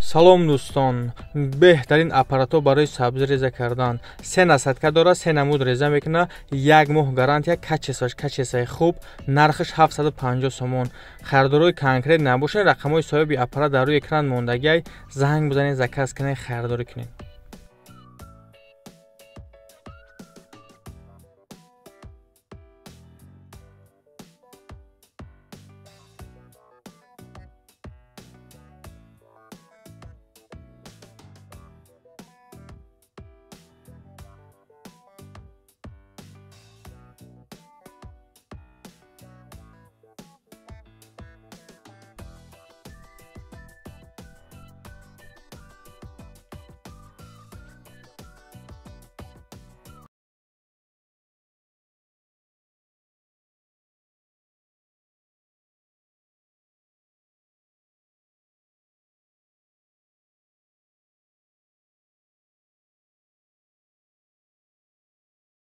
Салом, дӯстон! Беҳтарин аппаратҳо барои сабзӣ реза кардан. Се насадка дорад, се намуд реза мекунад, як моҳ гарантия, качестваш качестваи хуб, нархаш 750 сомон. Харидорои конкрет набошед, рақамҳои соҳиби аппарат дар рӯи экран мондагиай, занг бизанед, заказ кунед, харидорӣ кунед.